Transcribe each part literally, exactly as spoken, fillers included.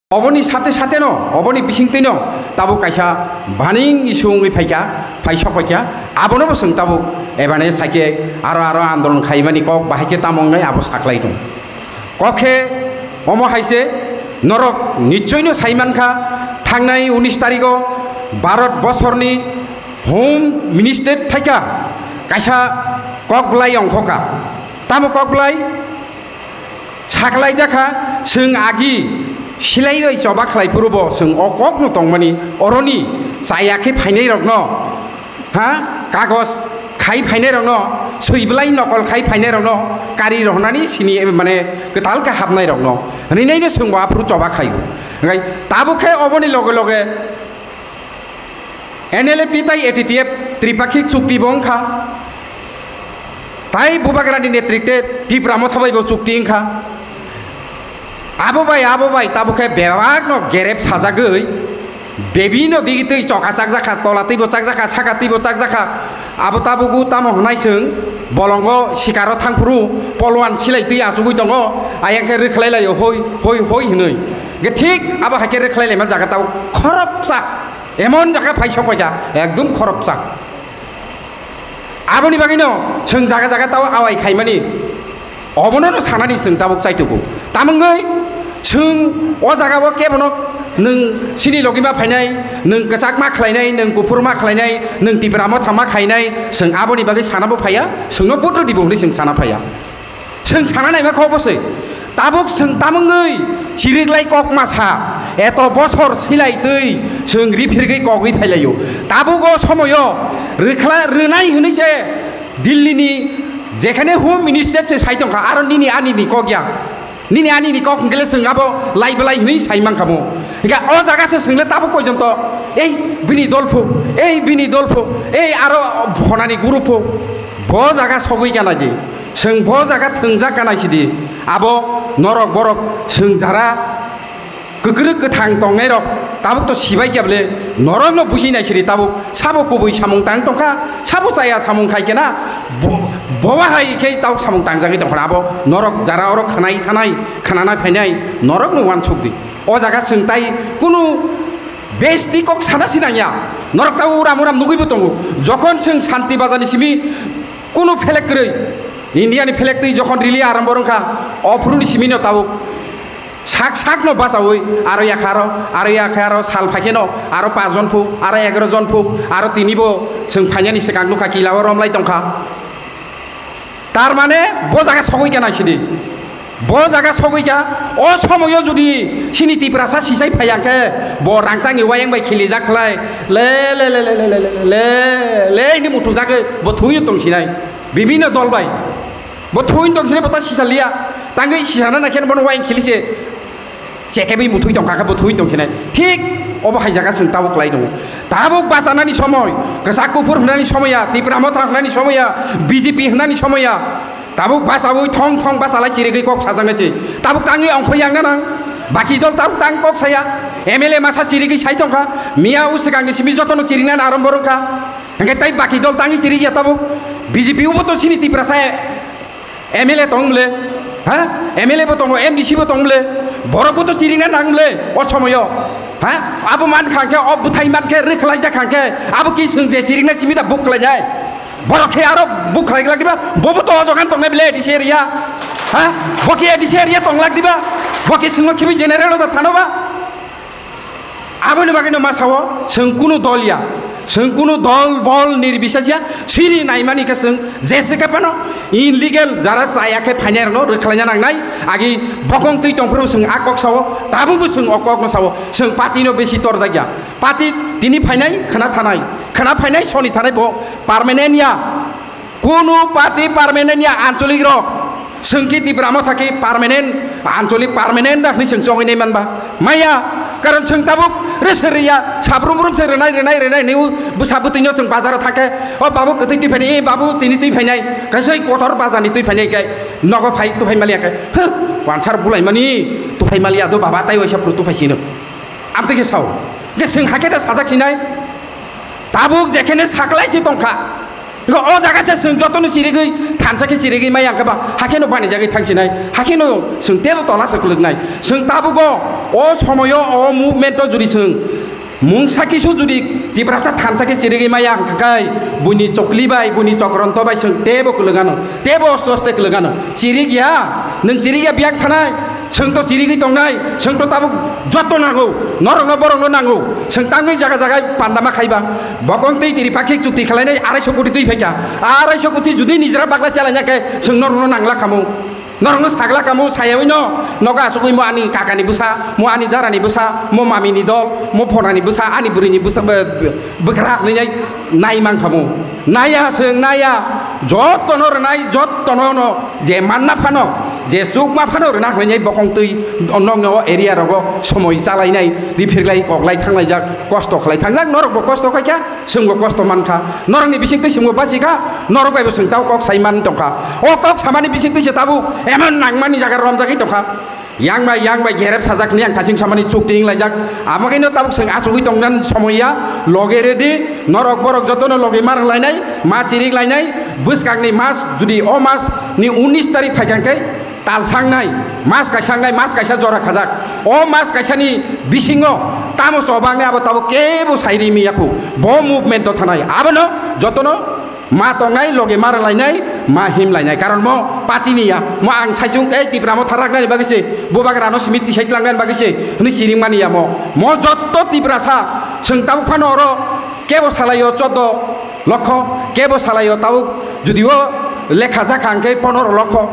Oboni sate sate no, oboni bisingtwi no tabuk kaisa baning issue wngwi phaikha, phai sok phaikha, abono bo chwng tabuk ebane saikhe aro aro andolon khaimani kok bahai khe tamo wngnai abo saklai tong. Kok khe omo hai se norok nichoi no sai mankha, thangnai unis tarigo Bharat bosorni Home Minister thaikha kaisa kok bwlai ongkhoka. Tamo kok bwlai? Saklaijakha, chwng agi silai bai choba khlai phuru bo chwng o kokno tongmani, oroni chaya khe phainai rokno, ha, kagoj khai phainai rokno, swi bwlai nokol khai phainai rokno, kari rohonani sini mane kwtal khe hapnai rokno, rinai no chwng bo aphuru choba khaio. Hwnkhe tabuk khe oboni loge loge N L F T tai A T T F tripakhik chukti bo wngkha. Tai Bubagrani netrikte Tipra Motha bai bo chukti wngkha. Abo bai, abo bai, tabuk khe bebak no gerep sajagwi, bebi no digi twi choka chakjakha, tola twi bo chakjakha, saka twi bo chakjakha. Abo tabugu tamo hwnai chwng bolongo sikaro thangphuru polwan silai twi achugwi tongo, ayang khe rwkhlai laio hoi, hoi, hoi hwnwi. Hwnkhe thik abo hai khe rwkhlai laima jaga tabuk khoroksa. Emon jaga phai sok phaikha, ekdum khoroksa. Aboni bagwino chwng jaga jaga tao awai khaimani, obono no sanani chwng tabuk chaitugo. Tamwngwi chwng o jaga o kebono nwng chini logi ma phainai, nwng kwchak ma khlainai, nwng kuphur ma khlainai, nwng Tipra Motha ma khainai, chwng aboni bagwi sana bo phaiya, chwngno vote rwdi bo hwnwi chwng sana phaiya. Chwng sana naima kok bwswi. Tabuk chwng tamwngwi chiriklai kok masa. Eto bosor silai twi chwng riphirgwi kogwi phailaio. Tabuk o somoyo rwkhla rwnai hwnwi se Delhi ni jekhane Home Minister se sai tongkha, aro nini ani ni kok ya. Nini ani ni kok hwnkhe le chwng abo lai belai hwnwi sai mankha mo. Hwnkhe o jaga se chwng le tabuk poijonto, ei bini dol phu, ei bini dol phu, ei aro phonani guru phu. Bo jaga sogwi gana di. Chwng bo jaga thwngjak ka naisidi, abo norok borok chwng jara kwkrwk kwthang tongnairok tabuk to sibai khe bole norokno busi naisidi, tabuk sabo kubui samung tang tongkha, sabo chaya samung khai khe na, bo-, bowa hai khe tabuk samung tangjagwi tongkha, abo norok jara oro khanai thanai, khanana phainai norokno uansuk di. O jaga chwng tai kunu besti kok sana sinanya, norok tabuk uram uram nugwi bo tongo, jokhon chwng Shanti Bazar ni simi Kunu phelek kwrwi, India ni phelek twi jokhon rili arambo wngkha, ophuru ni simi no tabuk sak sak no bachaui aro yakha aro, aro yakha aro sal phaikhe no aro pash jon phu, aro egaroh jon phu, aro tini bo chwng phainani swkang nukha kila o romlai tongkha. Tar mane bo jaga sogwi khe naisidi. Bo jaga sogwi kha, o somoyo jodi chini Tiprasa sisai phaiya khe, bo rangchakni wayang bai khilijak khlai, le, le, le, hini muthungjagwi bo thwino tongsinai, bibhinno dol bai. Bo thwino tongsinai, bo ta sisaliya, tangwi sisana naikhe bono wayang khilise. Chekebwi muthwi tongkha khe bo thwi tongkhinai. Thik obo hai jaga chwng tabuk khlai tongo. Tabuk bachanani somoi, kwchak kuphur hwnani somoya, Tipra Motha hwnani somoya, B J P hwnani somoya. Tabuk bachaui thong thong bachalai chirigwi kok sajaknai se. Tabuk tangwi ongkhor yang nang. Baki dol tabuk tang kok saya. M L A masa chirigwi sai tongkha. Miya o swkangni simi jotono chirigna arambo rwkha. Hwnkhe tai baki dol tangwi chirigya tabuk. B J P ubo to chini Tiprasa M L A tong mle, ha? M L A bo tongo, M D C bo tong mle, borok bo to chirigna nang mle, o somoyo, ha? Abo man kha khe, o bwthai man khe, rwkhlai jak kha khe, abo ki chwng je chirigna simi da buk khlai nai? Borok khe aro buk khlai glak diba, bo bo to o jogan tong nai bile A D C area, ha? Bo ki A D C area tong lak diba, bo ki chwngno khibi general o da thano ba? Aboni bagwino ma sao, chwng kunu dol ya, chwng kunu dol bol nirbisas ya, siri naimani khe chwng jese khe phano illegal jara chaya khe phainai rokno rwkhlaina nangnai, agi bokong twi tongphuru chwng a kok sao, tabukbo chwng o kokno sao, chwng party no besi torjak ya, party tini phainai khna thanai, khna phainai soni thanai bo permanent ya. Kunu party permanent ya ancholik rok. Chwng khe Tipra Motha khe permanent, ancholik permanent da hwnwi chwng chongwi nai manba. Maya, karon chwng tabuk rwswrwi ya, sabrum brum se rwnai, rwnai, rwnai hwnwi bwsa bwtwino chwng bazaro thang khe, "O babu kwtwi twi phainai, eh, babu tini twi phainai, kaisa kotor bazarni twi phainai," khe nogo phai tuphai maliya khe, "Huh, wansar bulaimani tuphai maliya do baba, tai waisa phuru tuphai sino." Amtwi khe sao, khe chwng hakhe da sajak sinai, tabuk jekhene saklai se tongkha. Wngkha o jaga se chwng jotono chirigwi thansa khe chirigwi maya wngkha ba, hakhe no banijagwi thangsinai, hakhe no chwng tebo tola se kwlwknai. Chwng tabugo o somoyo o movement o judi chwng mungsa kisu judi Tiprasa thansa khe chirigwi maya wngkha khai, buini chokli bai, buini chokronto bai chwng tebo kwlwk ano, tebo oste oste kwlwk ano. Chirik ya, nwng chirik ya biyang thanai, chwng to chirigwi tongnai, chwng to tabuk joto nango, norokno borokno nango, chwng tangwi jaga jaga pandama khaiba, bokong twi tiri pakhi chukti khwlainai arai so koti twi phaikha, arai so koti judi nijra bagla chalaina khe chwng norokno nangla khamu. Norokno sagla kamo sayawi no nogo asugwi mo ani kakani bwsa, mo ani darani bwsa, mo mamini dol, mo phonani bwsa, ani bwrwini bwsa, bw-, bw-, bwkra hwnwi nai, nai mankha mo. Naya chwng naya, jottono rwnai, jottono no je manna phano, je chukma phano rwna hwnwi nai bokong twi nokni o area rogo somoi chalainai, riphirlai koklai thanglaijak, kosto khlai thangjak, norokbo kosto khaikha. Chwngbo kosto mankha, norokni bisingtwi chwngbo bachikha, norok baibo chwng tabo kok sai man tongkha. O kok samani bisingtwi se tabuk emon nangmani jaga romjagwi tongkha. Yang bai, yang bai gerep sajak hwnwi ang thaching samani chukti wnglaijak. Amo khaino tabuk chwng achugwi tongna somoi ya, loge ready, norok borok jotono loge ma rwnglainai, ma chirik lainai, bwskangni mas, judi o mas ni unis tarik phaikha khe, tal sangnai, mas kaisa wngnai, mas kaisa jora khajak. O mas kaisani bisingo tamo choba wngnai abo tabuk kebo sai ri miya khu. Bo movement o thanai. Abono jotono ma tongnai, loge ma rwlainai, ma himlainai. Karon mo party ni ya. Mo ang saisung tei Tipra Motha raknani bagwi se, bubagrano simi tisai tlangnani bagwi se hwnwi chiring mani ya mo. Mo jotto Tiprasa chwng tabuk phano oro kebo salaio choddo lokho, kebo salaio tabuk judio lekha jakha hwnkhe ponoro lokho.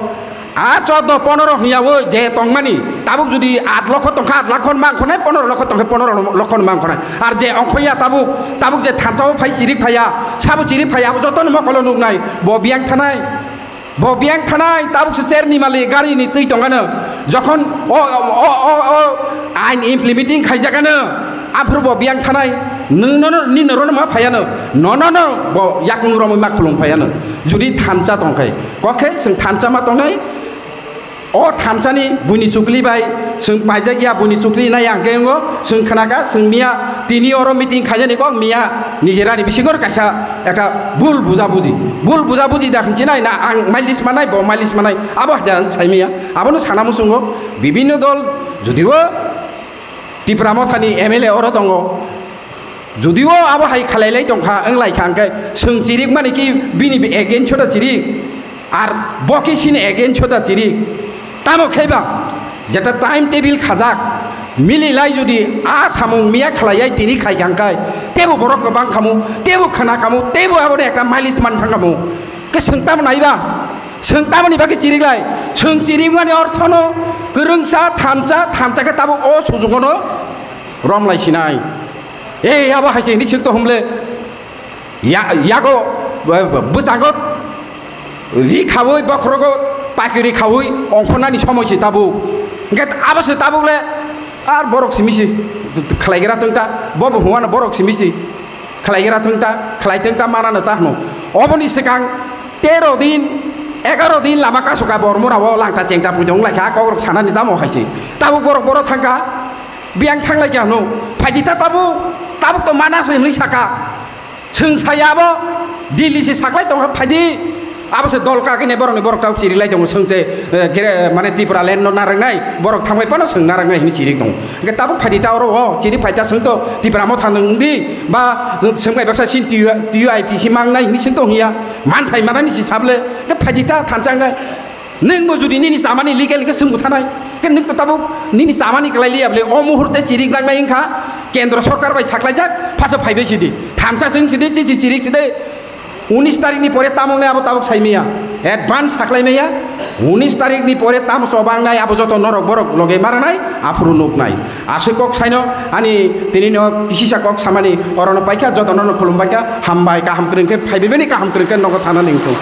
A choddo ponoro hwnyawo je tongmani, tabuk judi at lokho tongkha, at lokho mangkhonai, ponoro lokho tongkha, ponoro lokho mangkhonai. Ar je ongkhoya tabuk, tabuk je thansa o phai chirik phaiya, sabo chirik phaiya, abo jotono mokolo nuknai, bo biyang thanai, bo biyang thanai, tabuk se cherni mali gari ni twi tongano, jokhon o, o, o, o, ain implementing khaijagano, aphuru bo biyang thanai, nwng nono, ni norono ma phaiano, nonono bo yakung romwi ma khulum phaiano, judi thansa tongkhai. Kokhe chwng thansa ma tongnai, o thansani buini chukli bai chwng paijak ya, buini chukli nai ang khe wngo, chwng khnaka, chwng miya tini oro meeting khainani kok miya nijera ni bisingo kaisa ekta bul buja buji, bul buja buji da hinchi nai na ang mailis manai, bo mailis manai, abo da sai miya, abono sana muchungo bibinno dol judio Tipra Mothani M L A oro tongo. Judio abo hai khalailai tongkha, wnglaikha, hwnkhe chwng chirikmani ki bini against-o da chirik, ar bo ki sini against-o da chirik. Tamo khaiba, jeta time table khajak, mililai judi a samung miya khalaiyai tini khaikha hwnkhe, tebo borok kwbang khamu, tebo khna khamu, tebo aboni ekta mileage man thang khamu. Khe chwng tamo naiba, chwng tamoni bagwi chiriklai, chwng chirikmani orthono kwrwngsa, thansa, thansa khe tabuk o sujugono romlai sinai. Ei, abo hai se hinwi swk to humle. Ya-, yago, bwchango ri khaui, bokhorogo paki ri khaui ongkhornani somoi se tabuk. Hwnkhe abo se tabuk le ar borok simi se khlaigra thwng ta, bo bo hwnano borok simi se khlaigra thwng ta, khlai thwng ta manano ta hwno. Oboni swkang tero din, egaro din lama kasoka Bormura o langta chengta puitong wnglaikha, kokrok sanani tamo hai se. Tabuk borok boro thangkha, biyang thanglaikha hwno. Phaidi ta tabuk, tabuk to mana se hwnwi saka. Chwng saya abo Delhi se saklai tongkha, phaidi. Abo se dol kagine borokni borok tabuk chirilai tongo, chwng se, eh, gere-, mane Tripura land no narwknai, borok thangbai phano chwng narwknai hwnwi chirik tongo. Hwnkhe tabuk phaidi ta oro o, chiri phaita chwng to Tipra Motha nwng wngdi, ba chwng bai baksa sin T U I P si mangnai hwnwi chwng tong hiya, manthai manani si sable, hwnkhe phaidi ta thansa wngnai. Nwng bo judi nini chamani legal hwnkhe chwng buthanai, hwnkhe nwng to tabuk nini chamani kwlai liya bole, o muhurte chirik jaknai wngkha, Kendro Sorkar bai saklaijak, phaso phaibai sidi, thansa chwng sidi, chichi chirik sidi. Unis tarikni pore tamo wngnai abo tabuk sai maya. Advance saklai maya. Unis tarikni pore tamo choba wngnai abo joto norok borok loge ma rwnai, aphuru nuknai. Aswk kok saino ani tini no kisisa kok samani orono paikha, jotono no khulumbaikha, hambai, kaham kwrwng khe phaibai bini kaham kwrwng khe nogo thana ningthung.